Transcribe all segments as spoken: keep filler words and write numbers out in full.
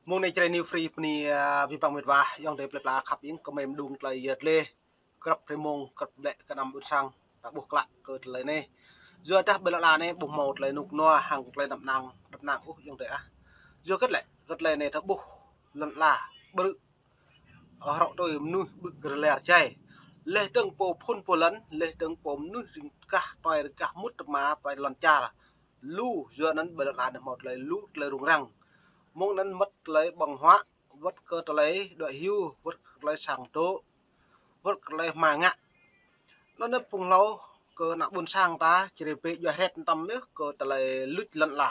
Mông anai Jrai New Free bơni, a, abih bang met wa, ayŏng adơi plơi pla khăp ing, kơmơi mơđung tơlơi yơh lĕ, grăp rơmông, grăp lĕ kơ anăm ƀuôn sang, ta ƀuh klă kơ tơlơi anai. Yua dah ƀơi lŏn ala anai ƀu hmâo tơlơi rơnŭk rơnua hăng tơlơi đăp năng, đăp năng ôh ayŏng adơi ah. Yua hơget lĕ, hơget tơlơi anai ta ƀuh lŏn ala, ƀrư̆, ơ, hrŏ tui mơnuih ƀu kơ rơler jai. Laih dơ̆ng pô phŭn pô lŏn, laih dơ̆ng pô mơnuih ring gah, tuai ring gah mŭt tơma pai lŏn čar. Lu, yua anŭn ƀơi lŏn ala anai hmâo tơlơi lu, tơlơi rŭng răng. Mơ̆ng anŭn mơ̆t tơlơi ƀơ̆ng huă, wơ̆t kơ tơlơi đuaĭ hyu, wơ̆t kơ tơlơi sang dŏ, wơ̆t kơ tơlơi hmua ngă. Anŭn anai phung hlâo kơ ană ƀuôn sang ta, Jrai bĕ juă hret tăm yơh kơ tơlơi luč lŏn ala.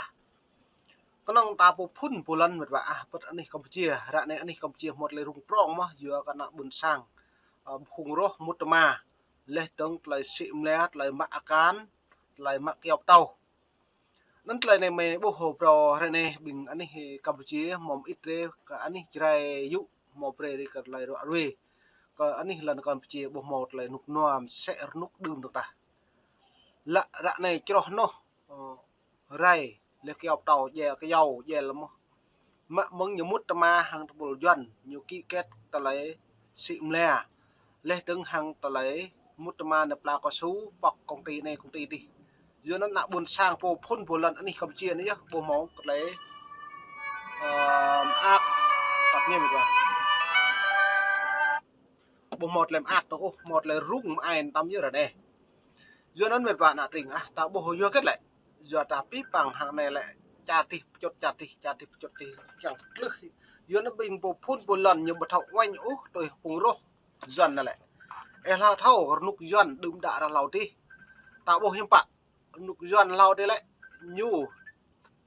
Kơnơ̆ng ta pô phŭn pô lŏn met wa ah, wơ̆t anih Kampuchia, ră anai anih Kampuchia hmâo tơlơi rŭng prŏng mơ̆n, yua kơ ană ƀuôn sang, ơ, phung roh mŭt tơma, laih dơ̆ng tơlơi sĭ mlia, tơlơi mă akan, tơlơi mă kyâo pơtâo. Anŭn tơlơi anai mơi ƀuh hrơi phrâo hrơi anai ƀing anih Kampuchia hmâo mơit rai kơ anih Jrai yŭ hmâo brơi rai kơ tơlơi ruă ruê. Kơ anih lŏn Kampuchia ƀu hmâo tơlơi rơnŭk rơnua mơsĕ rơnŭk đưm dơ̆ng tah. Lă ră anai čroh noh, ơ, rai, laih kyâo pơtâo, jel kyâo, jel mơ̆n. Mă mơ̆ng ñu mŭt tơma hăng tơpul Yuan, ñu ký kết tơlơi sĭ mlia. Laih dơ̆ng hăng tơlơi mŭt tơma nao pla cao su, pŏk công ty anai, công ty adih. Yua anŭn ană ƀuôn sang pô phŭn pô lŏn anih Kampuchia anai yơh, ƀu hmâo tơlơi, ơ, mơak, tăp ñĕm wa. Ƀu hmâo tơlơi mơak dơ̆ng ôh, hmâo tơlơi rŭng mơai tăm yơh ră anai. Yua anŭn met wa ană tring ah, ta ƀuh yua hơget lĕ. Yua ta pĭ păng hăng anai lĕ, čar adih pơčŭt čar adih, čar adih pơčŭt adih, kiăng pơtlưh. Yua anŭn ƀing pô phŭn pô lŏn ñu ƀu thâo uañ ôh, tui phung roh Yuan anai lĕ. Ih hlâo thâo, rơnŭk Yuan đưm đă ră hlâo adih. Ta ƀuh hiư̆m pă, rơnŭk Yuan hlâo adih lĕ, ñu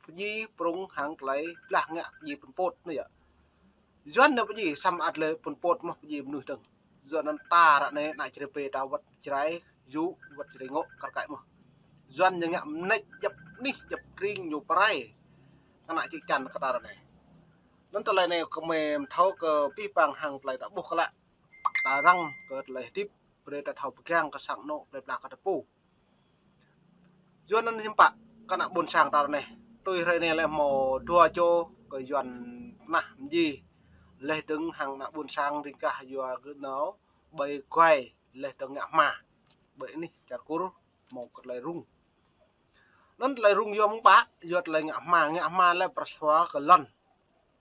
pơdjai prŏng hăng tơlơi blah ngă pơdjai Pol Pot anai yơh. Yuan anai pơdjai, samơ̆ ăt lĕ Pol Pot mơ̆n pơdjai mơnuih dơ̆ng. Yua anŭn ta ră anai ană Jrai bĕ ta wơ̆t Jrai yŭ, wơ̆t Jrai ngŏ kar kaĭ mơ̆n. Yuan ñu ngă mơneč djŏp anih djŏp tring ñu pơrai kơ ană čư̆ čan kơ ta ră anai. Anŭn tơlơi anai kơmơi mơ̆ thâo kơ pĭ păng hăng tơlơi ta ƀuh klă, ta răng kơ tơlơi hơdip, brơi ta thâo pơgang kơ sang anŏ plơi pla kơ ta pô. Yua anŭn hiư̆m pă kơ ană ƀuôn sang ta ră anai. Tui hrơi anai lĕ hmâo dua čô kơ Yuan pơnah mơdjai. Laih dơ̆ng hăng ană ƀuôn sang ring gah yua kơ nao ƀơi guai laih dơ̆ng ngă hma. Ƀơi anih čar Kur hmâo kơ tơlơi rŭng. Anŭn tơlơi rŭng yua mơ̆ng pă, yua tơlơi ngă hma, ngă hma lĕ pơrơsua kơ lŏn.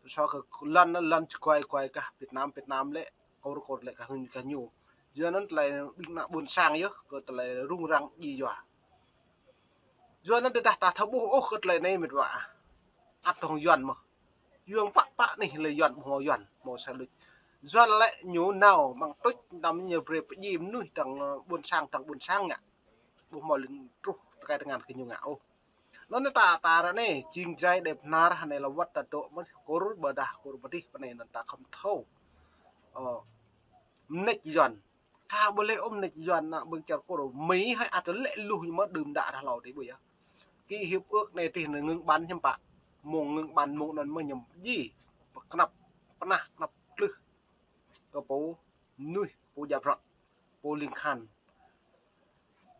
Pơrơsua kơ lŏn, lŏn čơguai guai gah Việt Nam, Việt Nam lĕ, Kur Kur lĕ gah ñu, gah ñu. Yua anŭn tơlơi ƀing ană ƀuôn sang yơh, kơ tơlơi rŭng răng djai yua. Yua anŭn tơdah ta thâo ƀuh ôh kơ tơlơi anai met wa ah. Ăt tơ̆ng Yuan mơ̆n. Yua pă pă anih lĕ Yuan ƀu hmâo Yuan, hmâo sa luč. Yuan lĕ ñu nao mơ̆ng tuč tăm ñu brơi pơdjai mơnuih dơ̆ng, ơ, ƀuôn sang dơ̆ng ƀuôn sang ngă. Ƀu hmâo lĕ truh tơkai tơngan kơ ñu ngă ôh. Anŭn ta, ta ră anai, jing Jrai Đêp Hnar, hơnai lă wơ̆t ta dŏ mơ̆n, Kur ƀôdah, Kur pơdih, pơ anai anŭn ta khŏm thâo. Ơ, mơneč Yuan. Ta ƀu lĕ ôh mơneč Yuan ană ƀing čar Kur, Mi hơi ăt lĕ luh ñu mơ̆n đưm đă ră hlâo adih ƀu yơh. Ký hiệp ước anai adih anŭn ngưng bắn hiư̆m pă. Mơ̆ng ngưng bắn mơ̆ng anŭn mơ̆n ñu djai. Kơnăp, pơnah, kơnăp tlưh. Kơ pô mơnuih, pô djăp rŏ, pô ling khan.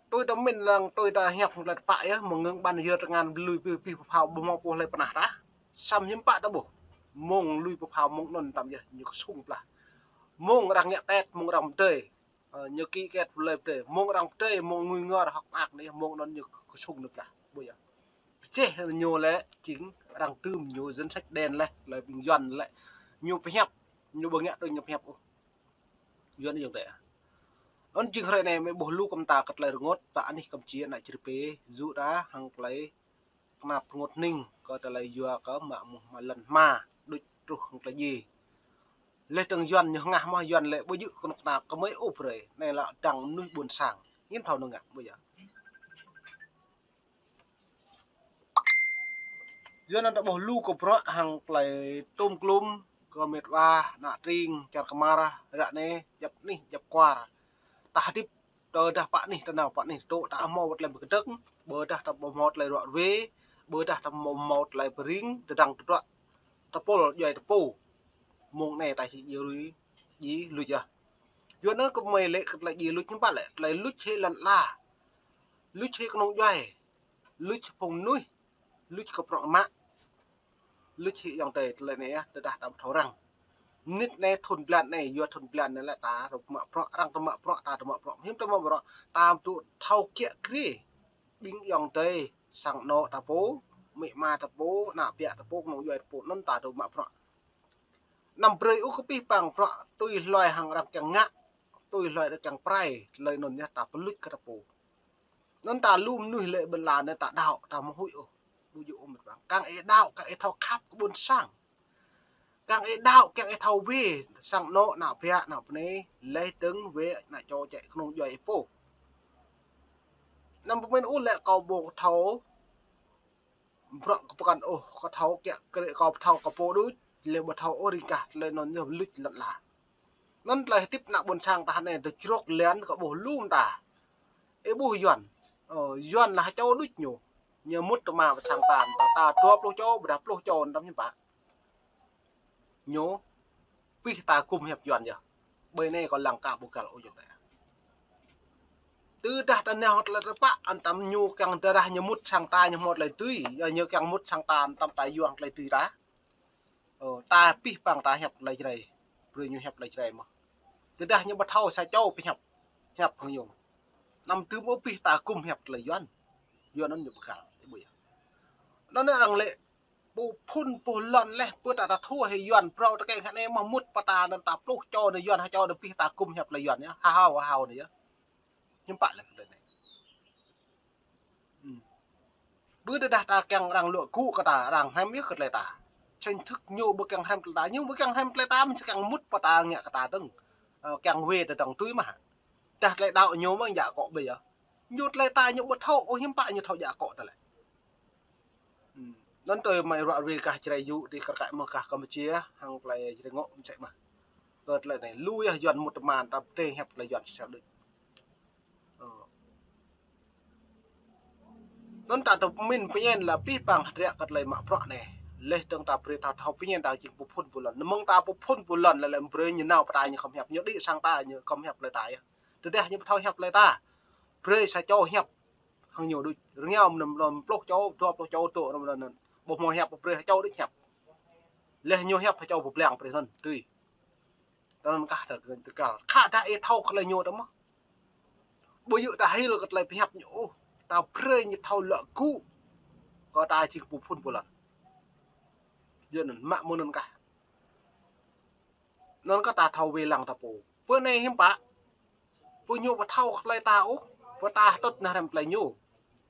Tui ta mĭn lăng, tui ta hiăp tơlơi tơpă yơh, mơ̆ng ngưng bắn yơh tơngan lui pơ, pơ, pơphao ƀu hmâo pô hlơi pơnah tah. Samơ̆ hiư̆m pă ta ƀuh. Mơ̆ng lui pơphao mơ̆ng anŭn tăm yơh, ñu kơsŭng plah. Mơ̆ng arăng ngă Tết, mơ̆ng arăng pơdơi, ơ, ñu ký kết tơlơi pơdơi. Mơ̆ng arăng pơdơi, mơ̆ng ngui ngor hŏk mơak anai, mơ̆ng anŭn ñu kơsŭng anai plah. Ƀu yơh. Pơčeh ñu lĕ, jing arăng tưm ñu danh sách đen lĕ, lĕ ƀing Yuan lĕ. Ñu pơhiăp, ñu ƀu ngă tui ñu pơhiăp ôh. Yuan ayŏng adơi. Anŭn jing hrơi anai mơi ƀuh lu kơ mơta kơ tơlơi rơngot, ta anih Kampuchia ană Jrai bĕ, yua dah hăng tơlơi kơnap rơngot hning, kơ tơlơi yua kơ mă mơ̆ng mă lŏn hma, đuč truh hăng tơlơi djai. Laih dơ̆ng Yuan ñu hơngah mơ̆n, Yuan lĕ ƀu djơ̆ kơnuk kơna kơmơi ôh brơi, anai lă dăng mơnuih ƀuôn sang, hiư̆m thâo nao ngă, ƀu yơh. Yua anŭn ta ƀuh lu kơ bruă hăng tơlơi tôm klôm, kơ met wa, ană tring, čar kơmar, ră anai, djăp anih, djăp kwar. Ta hơdip, tơdah pă anih ta nao, pă anih ta dŏ, ta hmâo wơ̆t tơlơi pơkơdơ̆ng, ƀôdah ta ƀu hmâo tơlơi ruă ruê, ƀôdah ta ƀu hmâo tơlơi pơring, tơdang tơdruă, tơpul, djuai tơpô. Mơ̆ng anai ta či djai lui, djai luč yơh. Yua anŭn kơmơi lĕ kơ tơlơi djai luč hiư̆m pă lĕ, tơlơi luč hĭ lŏn ala, luč hĭ kơnung djuai, luč hĭ phung mơnuih, luč kơ prŏng mă. Luč hĭ ayŏng adơi tơlơi anai yơh, tơdah ta ƀu thâo răng. Mơnit anai thŭn blan anai, yua thŭn blan anai lĕ ta rơmă bruă, arăng rơmă bruă, ta rơmă bruă. Hiư̆m ta rơmă bruă, ta ƀu thâo kiă kriê. Ƀing ayŏng adơi, sang anŏ ta pô, amĭ ama ta pô, ană ƀă ta pô, kơnung djuai ta pô, anŭn ta rơmă bruă. Anăm brơi ôh kơ pih pang bruă tui hluai hăng arăng kiăng ngă, tui hluai arăng kiăng prai, tơlơi anŭn yơh ta pơluč kơ ta pô. Anŭn ta lu mơnuih lĕ ƀơi lŏn anai ta đaŏ, ta ƀu huĭ ôh. Ƀu djơ̆ ôh mĕt wa. Kiăng ih đaŏ, kiăng ih thâo khăp kơ ƀôn sang. Kiăng ih đaŏ, kiăng ih thâo wai, sang anŏ, ană ƀă, ană bơnai, laih dơ̆ng wai, ană čô čĕ kơnung djuai ih pô. Anăm pơmĭn ôh lĕ kâo ƀu thâo bruă kơ pơkŏn ôh, kâo thâo kiă kriê, kâo thâo kơ pô đôč, lĕ ƀu thâo ôh ring kah tơlơi anŭn yơh luč lŏn ala. Anŭn tơlơi hơdip ană ƀôn sang ta anai tơčrŏk lĕn kơ ƀuh lŏm ta. Ih ƀuh Yuan. Ơ, Yuan lĕ ha čô đôč ñu. Ñu mŭt tơma pơ sang ta, ta, ta dua pluh čô, ƀôdah pluh čô, anăm hiư̆m pă. Ñu pih ta gum hiăp Yuan yơh. Ƀơi anai kâo lăng ka ƀu găl ôh ayŏng adơi. Tơdah ta nao tơlơi tơpă, anăm ñu kiăng tơdah ñu mŭt sang ta ñu hmâo tơlơi dưi, yua ñu kiăng mŭt sang ta anăm ta yuang tơlơi dưi ta. Ơ, ta pih pang ta hiăp tơlơi Jrai. Brơi ñu hiăp tơlơi Jrai mơ̆n. Tơdah ñu ƀu thâo sa čô pơhiăp, hiăp hăng ñu. Anăm tơm ôh pih ta gum hiăp tơlơi Yuan. Yuan anŭn ñu ƀu găl, ih ƀuh yơh. Anŭn arăng lĕ pô phŭn pô lŏn laih, pơ ta ta thua hĭ Yuan, phrâo ta kĕ hă anai mơ̆ mŭt pơ ta anŭn ta pluh čô anai Yuan, ha čô anai pih ta gum hiăp tơlơi Yuan yơh. Ha hao, ha hao anai yơh. Hiư̆m pă lĕ kơ tơlơi anai. Hm. Ƀu tơdah ta kiăng arăng luă gŭ kơ ta, arăng hrăm yơh kơ tơlơi ta. Chính thức ñu ƀu kiăng hrăm tơlơi ta, ñu ƀu kiăng hrăm tơlơi ta, mơ̆n kiăng mŭt pơ ta ngă kơ ta dơ̆ng. Ơ, kiăng wai ta dơ̆ng tui mơ̆. Tơdah tơlơi đaŏ ñu mơ̆n djă akŏ ƀơi yơh. Ñu tơlơi ta ñu ƀu thâo, ôh hiư̆m pă ñu thâo djă akŏ tơlơi. Hm. Anŭn tui mơ̆ ruă ruai gah Jrai yŭ, tih kar kaĭ mơ̆ gah Kampuchia, hăng tơlơi Jrai ngŏ mơsĕ mơ̆n. Kơ tơlơi anai, lu yơh Yuan mŭt tơma ta pơdơi hiăp tơlơi Yuan sel đôč. Ơ. Anŭn ta tơ pơmĭn pơñen lĕ pih pang hơdră kơ tơlơi mă bruă anai. Laih dơ̆ng ta brơi ta thâo pơñen ta jing pô phŭn pô lŏn. Anŭn mơ̆ng ta pô phŭn pô lŏn lĕ lĕ brơi ñu nao pơ ta ñu khŏm hiăp. Ñu đĭ sang ta ñu khŏm hiăp tơlơi ta yơh. Tơdah ñu ƀu thâo hiăp tơlơi ta. Brơi sa čô hiăp hăng ñu đôč. Rơngiao mơ̆n anăm pluh čô, dua pluh čô tŏ anŭn anŭn. Ƀu hmâo hiăp brơi sa čô đôč hiăp. Laih ñu hiăp sa čô pơblang brơi anŭn. Tui. Tơ anŭn kah ta kơ tơgal. Khă dah ih thâo kơ tơlơi ñu ta mơ̆n. Ƀu djơ̆ ta hil kơ tơlơi pơhiăp ñu ôh. Ta brơi ñu thâo luă gŭ. Kơ ta jing pô phŭn pô lŏn. Yua anŭn mă mơ̆n anŭn kah. Anŭn kơ ta thâo wai lăng ta pô. Pơ anai hiư̆m pă. Pô ñu ƀu thâo kơ tơlơi ta ôh. Pô ta tŭt nao hrăm tơlơi ñu.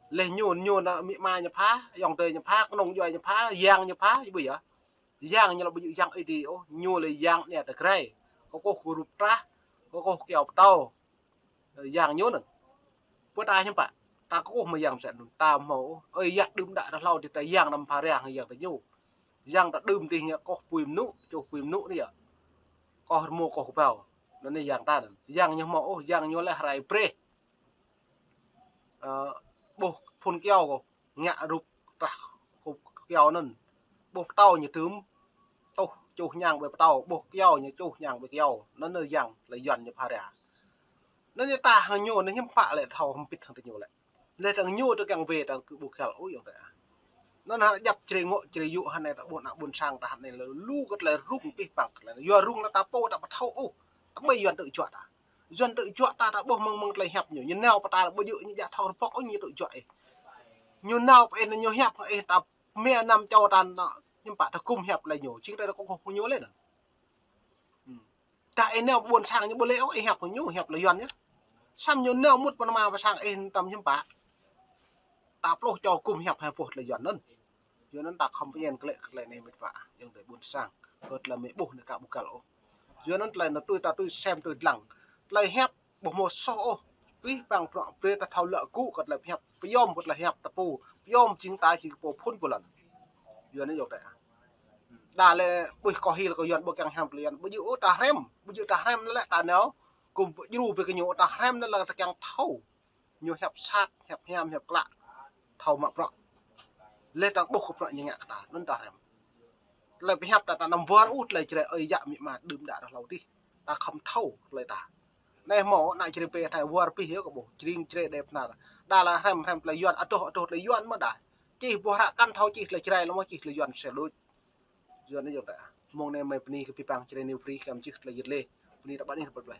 Laih ñu, ñu anŭn amĭ ama ñu pha, ayŏng adơi ñu pha, kơnung djuai ñu pha, yang ñu pha, ih ƀuh yơh. Yang ñu lĕ ƀu djơ̆ yang Ơi Adai ôh, ñu lĕ yang anai tơgrai. Kơkuh kơ rup trah, kơkuh kơ kyâo pơtâo. Yang ñu anŭn. Pơ ta hiư̆m pă, ta kơkuh mơ̆ yang mơsĕ anŭn, ta hmâo ôh. Ơi yă đưm đă rơhlâo dih ta yang anăm pha răng yang ta ñu. Yang ta đưm dih ñu kơkuh apui mơnŭ, čuh apui mơnŭ anai yơh. Kơkuh rơmô kơkuh kơbao. Anŭn anai yang ta anŭn. Yang ñu hmâo ôh, yang ñu lĕ rai brơi. Ơ, ƀuh phŭn kyâo kơ ngă rup trah kơ kyâo anŭn. Ƀuh pơtâo ñu tơm, tuh čuh ñang ƀơi pơtâo, ƀuh kyâo ñu čuh ñang ƀơi kyâo. Anŭn anai yang tơlơi Yuan ñu pha răng. Anŭn anai ta hăng ñu, anŭn hiư̆m pă lĕ thâo hơmpit hăng tơ ñu lĕ. Laih dơ̆ng ñu tơ kiăng wai ta kơ ƀu găl ôh ayŏng adơi. Anŭn hă djăp Jrai ngŏ Jrai yŭ hă anai ta ƀuh ană ƀôn sang ta hă anai lĕ lu kơ tơlơi rŭng pih pang kơ tơlơi. Yua rŭng lĕ ta pô ta ƀu thâo ôh. Ta ƀai Yuan tơjuă ta. Yuan tơjuă ta, ta ƀuh mơ̆ng mơ̆ng tơlơi hiăp ñu. Ñu nao pơ ta ƀu djơ̆ ñu djă thâo rơbŏk ôh ñu tơjuă ih. Ñu nao pơ ih ñu hiăp ih ta mia năm čô ta anŭn, hiư̆m pă ta gum hiăp tơlơi ñu. Jing ta kơkuh kơ ñu lĕ anŭn. Hm. Tơdah ih nao ƀôn sang ñu ƀu lĕ ôh, ih hiăp kơ ñu, hiăp tơlơi Yuan yơh. Samơ̆ ñu nao mŭt pơ anăp pơ sang ih anŭn tơm hiư̆m pă. Ta pluh čô gum hiăp hăng pô tơlơi Yuan anŭn. Yua anŭn ta khŏm pơñen glaĭ kơ tơlơi anai mĕt wa, ayŏng adơi ƀôn sang. Kơ tơlơi mơ̆ ƀuh anai ka ƀu găl ôh. Yua anŭn tơlơi anŭn tui ta tui sem tui dlăng. Tơlơi hiăp ƀu hmâo soh ôh. Pih pang bruă brơi ta thâo luă gŭ kơ tơlơi pơhiăp. Pơyom kơ tơlơi hiăp ta pô. Pơyom jing ta jing pô phŭn pô lŏn. Yua anŭn ayŏng adơi. Đa lĕ ƀuh kơ hil kơ Yuan ƀu kiăng hrăm tơlơi Yuan. Ƀu djơ̆ ôh ta hrăm. Ƀu djơ̆ ta hrăm anŭn lĕ ta nao. Kơ ƀu djru ƀơi kơ ñu ta hrăm anŭn lĕ ta kiăng thâo. Ñu hiăp sat, hiăp hiam, hiăp klă. Thâo mă bruă. Laih ta ƀuh kơ bruă ñu ngă kơ ta, anŭn ta hrăm. Tơlơi pơhiăp ta, ta anăm wơr ôh tơlơi Jrai ơi yă amĭ ama đưm đă rơhlâo dih. Ta khŏm thâo tơlơi ta. Anai hmâo ană Jrai ƀe thâo wơr pih yơh kơ ƀuh, jring Jrai đe pơnar. Đa lĕ hrăm, hrăm tơlơi Yuan, adoh, adoh tơlơi Yuan mơ̆ đa. Čih ƀuh ră kăn thâo čih tơlơi Jrai lĕ mơ̆ čih tơlơi Yuan sel đôč. Yua anŭn yơh ta. Mông anai mơi bơni kơ abih bang čơđai New Free kơ mơčih tơlơi yit lĕ. Bơni ta ƀă anai pơplai.